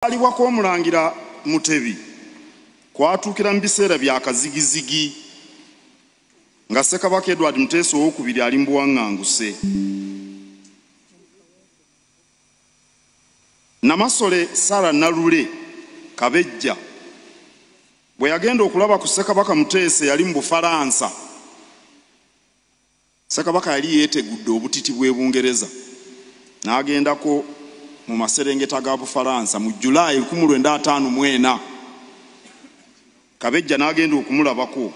Okuzaalibwa kw'Omulangira Mutebi kwatuukira mu biseera bya kazigizigi nga Ssekabaka Edward Muteesa Owookubiri ali mu buwaŋŋanguse. Namasole Sarah Nalule Kabejja bwe yagenda okulaba ku Ssekabaka Muteesa eyali mu Bufalansa, Ssekabaka yali yeetegudde obutiti bw'e Bungereza n'agendako mu maserengeta ga Bufalansa mu July 1954. Kabejja n'agenda okumulabako.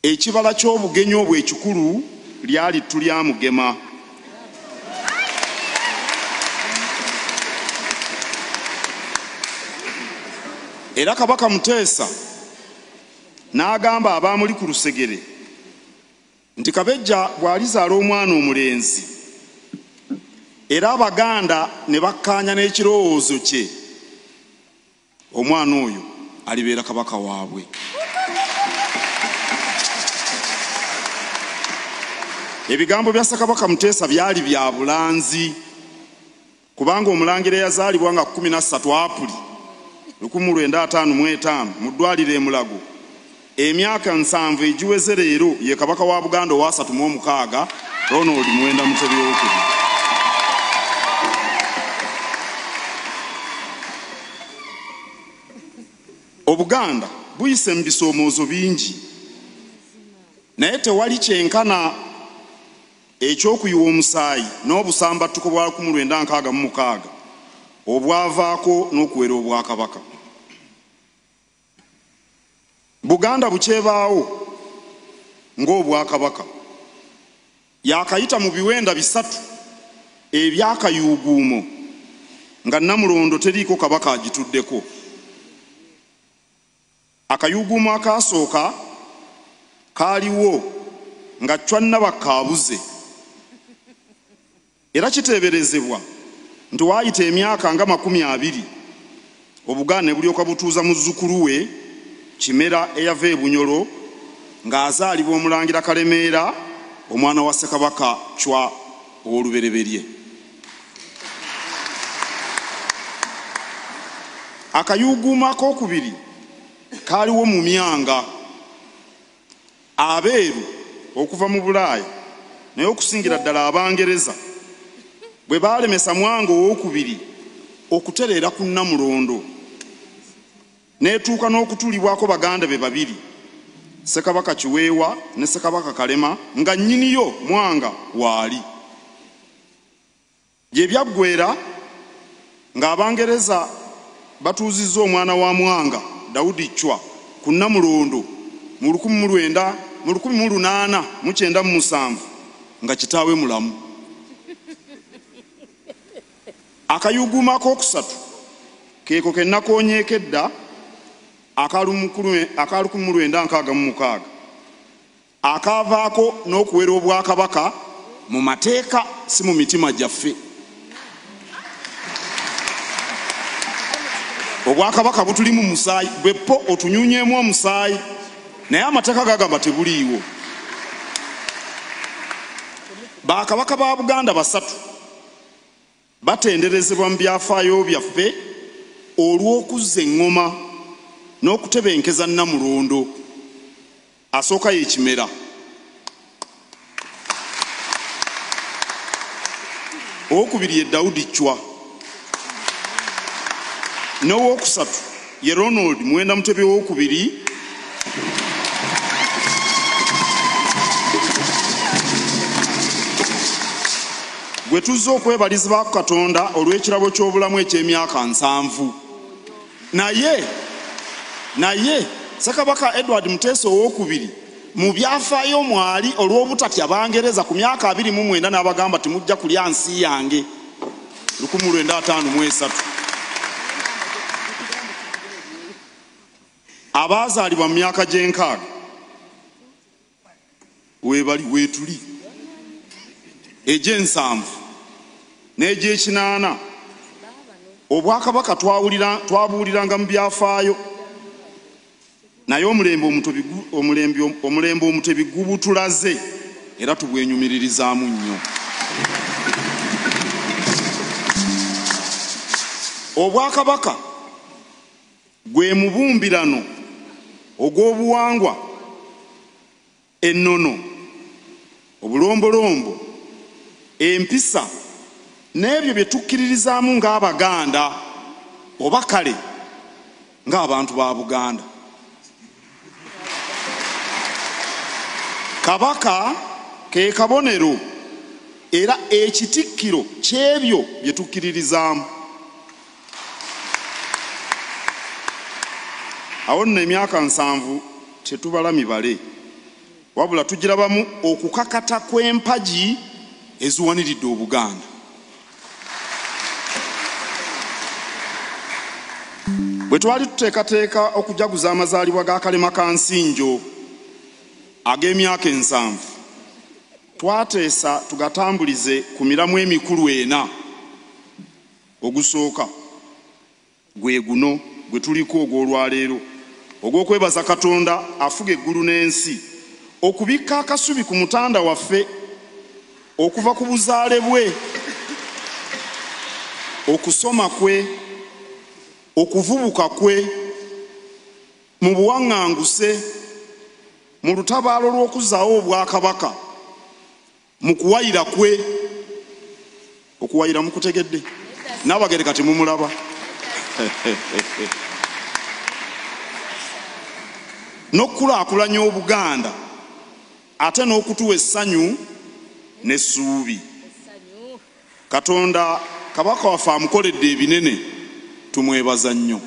Ekibala ky'obugenyi obwo ekikulu lyali ttu lya Mugema. Era Kabaka Muteesa n'agamba abaamuli ku lusegere nti Kabejja bw'alizaala omwana omulenzi, era Abaganda ne bakkaanya n'ekirowoozo kye, omwana oyo alibeera Kabaka waabwe. Ebigambo bya Ssekabaka Muteesa byali bya bulanzi, kubanga Omulangira eyazaalibwa nga 13 Apuli 1955 mu ddwaliro e Mulago, emyaka 70 egiweze leero, ye Kabaka wa Buganda owa 36, Ronald Muwenda Mutebi Owookubiri. Obuganda buyise mu bisoomoozo bingi, naye tewali kyenkana ekyokuyiwa omusaayi n'obusambattuko bwa 1966 obwavaako n'okuwera Obwakabaka. Buganda bukyebaawo ng'Obwakabaka yakayita mu biwenda bisatu ebyakayuuguumo nga Nnamulondo teriiko Kabaka agituddeko. Akayuuguumo akaasooka kaaliwo nga Chwa Nabakka abuze, era kiteeberezebwa nti waayita emyaka nga 20 Obuganda ne bulyoka butuuza muzzukulu we Kimera eyava e Bunyolo ng'azaalibwa Omulangira Kalemeera, omwana wa Ssekabaka Chwa ow'olubereberye. Akayuuguumo akookubiri kaaliwo mu Myanga, abeeru okuva mu Bulaaya, naye okusingira ddala Abangereza, bwe baalemesa Mwanga Owookubiri okutereera ku Nnamulondo, n'etuuka n'okutuulibwako baganda be babiri, Ssekabaka Kiweewa ne Ssekabaka Kalema, nga nnyiniyo Mwanga waali. Gye byaggweera ng'Abangereza batuuzizza omwana wa Mwanga, Daudi Chwa, ku Nnamulondo mu 1897 nga kitaawe mulamu. Akayuuguumo akookusatu keeko ke nakoonyeeko edda aka 1966 akaavaako n'okuwera Obwakabaka mu mateeka, si mu mitima gyaffe. Obwakabaka butuli mu musaayi, gwe po otunyuunyeemu omusaayi, naye amateeka gagamba tebuliiwo. Bakabaka ba Buganda basatu batenderezebwa mu byafaayo byaffe olw'okuzza eŋŋoma n'okutebenkeza Nnamulondo. Asooka ye Kimera, owookubiri ye Daudi Chwa, n'owookusatu ye Ronald Muwenda Mutebi Owookubiri, gwe tuzze okwebalizibwako Katonda olw'ekirabo ky'obulamu eky'emyaka 70. Naye Ssekabaka Edward Muteesa Owookubiri mu byafaayo mwali olw'obutatya Bangereza ku myaka 29 n'abagamba timujja kulya nsi yange 1953. Abaazaalibwa mu myaka gy'enkaaga weebali weetuli, egy'ensanvu n'egy'ekinaana, Obwakabaka twabuwuliranga mu byafaayo, naye omulembe Omutebi gubutulaze era tubwenyumiririzaamu nnyo. Obwakabaka gwe mubumbirano ogw'obuwangwa, ennono, obulombolombo, empisa n'ebyo bye tukkiririzaamu ng'Abaganda oba kale ng'abantu ba Buganda. Kabaka ke kabonero era ekitikkiro ky'ebyo bye tukkiririzaamu. Awo nno emyaka 70 tetubala mibale, wabula tugirabamu okukakata kw'empagi eziwaniridde Obuganda. Bwe twali tuteekateeka okujaguza amazaalibwa ga Kalema Kansinjo ag'emyaka 70, twateesa tugatambulize ku miramu emikulu ena. Ogusooka gwe guno gwe tuliko ogw'olwaleero, ogw'okwebaza Katonda afuga eggulu n'ensi, okubikka akasubi ku mutanda waffe okuva ku buzaale bwe, okusoma kwe, okuvubuka kwe, mu buwaŋŋanguse, mu lutabaalo lw'okuzzaawo Obwakabaka, mu kuwayira kwe. Okuwayira mukutegedde? Naabagereka temumulaba. N'okukulaakulanya Obuganda ate n'okutuwa essanyu n'essuubi. Katonda Kabaka waffe amukoledde ebinene, tumwebaza nnyo.